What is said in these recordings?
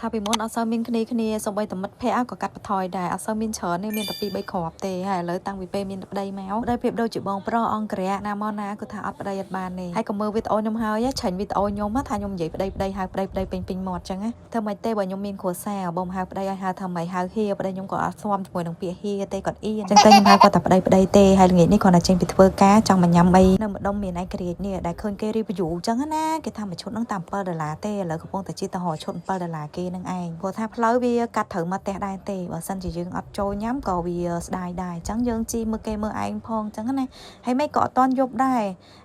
ថាពីមុនអត់សូវមានគ្នាគ្នាសូម្បីតែមិត្តភ័ក្តិក៏កាត់បន្ថយដែរអត់សូវមានច្រើនទេមានតែពីរបីគ្រាប់ទេហើយឥឡូវតាំងពីពេលមានប្តីមកប្តីប្រៀបដូចជាបងប្រុសអង្គរៈណាមកណាគឺថាអត់ប្តីអត់បានទេហើយក៏មើលវីដេអូខ្ញុំហើយឆេញវីដេអូខ្ញុំថាខ្ញុំនិយាយប្តីប្តីហៅប្តីប្តីពេញពេញមាត់ចឹងណាធ្វើម៉េចទេបើខ្ញុំមានគ្រួសារបងហៅប្តីឲ្យហៅថាម៉េចហៅហៀប្តីខ្ញុំក៏អត់ស្មជាមួយនឹងពាក្យហៀទេគាត់អៀនចឹងទៅខ្ញុំហៅគាត់តែប្តីប្តីទេហើយល្ងាចនេះគាត់តែចេញពីធ្វើការចង់មកញ៉ាំអីនៅម្ដុំមានឯករាជ្យនេះដែលឃើញគេ review ចឹងណាគេថាមួយឈុតហ្នឹងតាម7ដុល្លារទេឥឡូវកំពុងតែជិះទៅរកឈុត7ដុល្លារគេនឹងឯងព្រោះថាផ្លូវវាកាត់ត្រូវមកផ្ទះដែរទេបើសិនជាយើងអត់ចូលញ៉ាំក៏វាស្ដាយដែរអញ្ចឹងយើងជិះមើលគេមើលឯងផងអញ្ចឹងណាហើយមិនក៏អត់តន់យប់ដែរ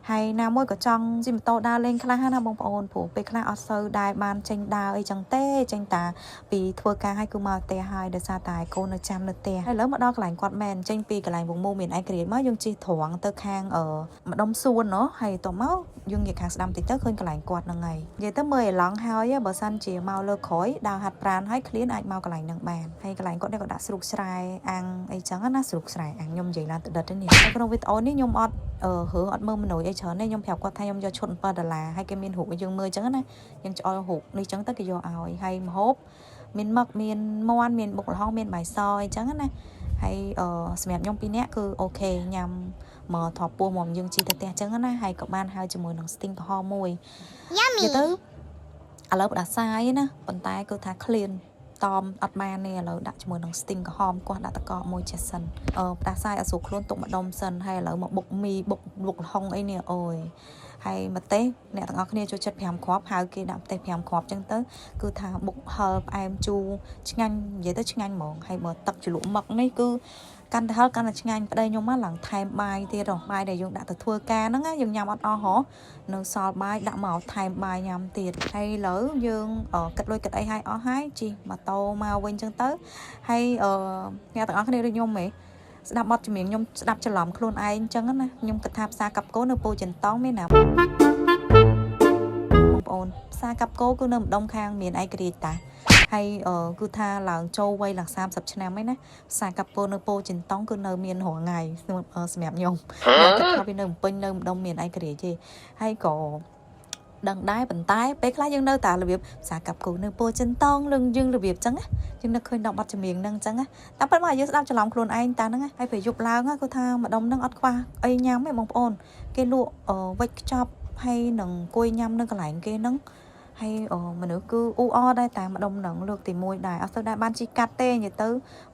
ហើយណាមួយក៏ចង់ជិះម៉ូតូដើរលេងខ្លះណាបងប្អូនព្រោះពេលខ្លះអត់សូវដែរបានចេញដើរអីចឹងទេចេញតាពីធ្វើការឲ្យគឺមកផ្ទះហើយដោយសារតែកូននៅចាំនៅផ្ទះហើយឥឡូវមកដល់កន្លែងគាត់មែនចេញពីកន្លែងវងមូមានឯករាជ្យមកយើងជិះត្រង់ទៅខាងអឺម្ដុំសួនណោះហើយតមកយើងនិយាយខាងស្ដាំតិចទៅឃើញកន្លែងគាត់ហ្នឹងហើយនិយាយទៅមើលឲ្យឡង់ហើយបើសិនជាមកលើក្រោយដើរហាត់ប្រានហើយឃ្លានអាចមកកន្លែងហ្នឹងបានហើយកន្លែងគាត់នេះក៏ដាក់ស្រូកស្រែអាំងអីចឹងណាស្រូកស្រែអាំងខ្ញុំនិយាយឡើងទៅដិតនេះហើយក្នុងវីដេអូនេះខ្ញុំអត់អឺរើអត់មើលមនុយអីច្រើនទេខ្ញុំប្រាប់គាត់ថាខ្ញុំយកឈុត7ដុល្លារហើយគេមានរូបឲ្យយើងមើលចឹងណាយើងឆ្អល់រូបនេះចឹងទៅគេយកឲ្យហើយម្ហូបមានមឹកមានមាន់មានបុកល្ហុងមានបាយសអីចឹងណាហើយអឺសម្រាប់ខ្ញុំពីរនាក់គឺ OK ញ៉ាំមកថប់ពោះមកយើងជិះទៅផ្ទះចឹងណាហើយក៏បានហើយជាមួយនឹងស្ទីងក្រហមមួយ Yummy. និយាយទៅឥឡូវផ្ដាសាយណាប៉ុន្តែគឺថាឃ្លានតមអត់បានទេឥឡូវដាក់ជាមួយនឹងស្ទីងក្រហមគាត់ដាក់តកមួយចេះសិនអឺផ្ដាសាយអត់ស្រួលខ្លួនទុកម្ដុំសិនហើយឥឡូវមកបុកមីបុកបុកល្ហុងអីនេះអូយហើយម្ទេសអ្នកទាំងអស់គ្នាចូលចិត្ត5គ្រាប់ហៅគេដាក់ម្ទេស5គ្រាប់ចឹងទៅគឺថាបុកហឹរផ្អែមជូរឆ្ងាញ់និយាយទៅឆ្ងាញ់ហ្មងហើយបើទឹកជ្រលក់មឹកនេះគឺកាន់តែហឹរកាន់តែឆ្ងាញ់ប្តីខ្ញុំឡើងថែមបាយទៀតហ៎បាយដែលយើងដាក់ទៅធ្វើការហ្នឹងណាយើងញ៉ាំអត់អស់ហ៎នៅសល់បាយដាក់មកថែមបាយញ៉ាំទៀតហើយឥឡូវយើងគិតលុយគិតអីឲ្យអស់ហើយជិះម៉ូតូមកវិញចឹងទៅហើយអឺអ្នកទាំងអស់គ្នាដូចខ្ញុំហ៎ស្ដាប់បទចម្រៀងខ្ញុំស្ដាប់ច្រឡំខ្លួនឯងចឹងណាខ្ញុំគិតថាផ្សារកាប់គោនៅពោធិ៍ចិនតង់មានណាបងប្អូនផ្សារកាប់គោគឺនៅម្ដុំខាងមានឯករាជ្យតាហើយគឺថាឡើងចូលវ័យឡើង30ឆ្នាំហើយណាផ្សារកាប់គោនៅពោធិ៍ចិនតង់គឺនៅមានរាល់ថ្ងៃសម្រាប់ខ្ញុំខ្ញុំគិតថាវានៅភ្នំពេញនៅម្ដុំមានឯករាជ្យទេហើយក៏ដឹងដែរប៉ុន្តែពេលខ្លះយើងនៅតែរបៀបផ្សារកាប់គោនៅពោធិ៍ចិនតង់នឹងយើងរបៀបចឹងណាយើងនឹកឃើញដល់បទចម្រៀងហ្នឹងចឹងណាតែប៉ុន្តែយើងស្ដាប់ច្រឡំខ្លួនឯងតាហ្នឹងហើយពេលយប់ឡើងគឺថាម្ដុំហ្នឹងអត់ខ្វះអីញ៉ាំទេបងប្អូនគេលក់វិចខ្ចប់ហើយនឹងអង្គុយញ៉ាំនៅកន្លែងគេហ្នឹងហើយមនុស្សគឺអ៊ូអដែរតាមម្ដុំហ្នឹងលើកទី1ដែរអត់ទៅដែរបានជិះកាត់ទេនិយាយទៅ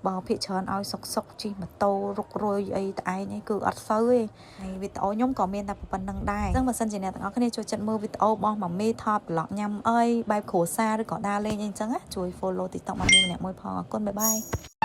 បើភាកច្រើនឲ្យសុកសុកជិះម៉ូតូរុករយអីត្អែងអីគឺអត់សូវទេហើយវីដេអូខ្ញុំក៏មានតែប៉ុណ្្នឹងដែរអញ្ចឹងបើសិនជាអ្នកទាំងអស់គ្នាចូលចិត្តមើលវីដេអូរបស់ម៉ាមីថតប្លុកញ៉ាំអីបែបគ្រួសារឬក៏ដើរលេងអីអញ្ចឹងណាជួយ follow TikTok ម៉ាមីម្នាក់មួយផងអរគុណ bye bye.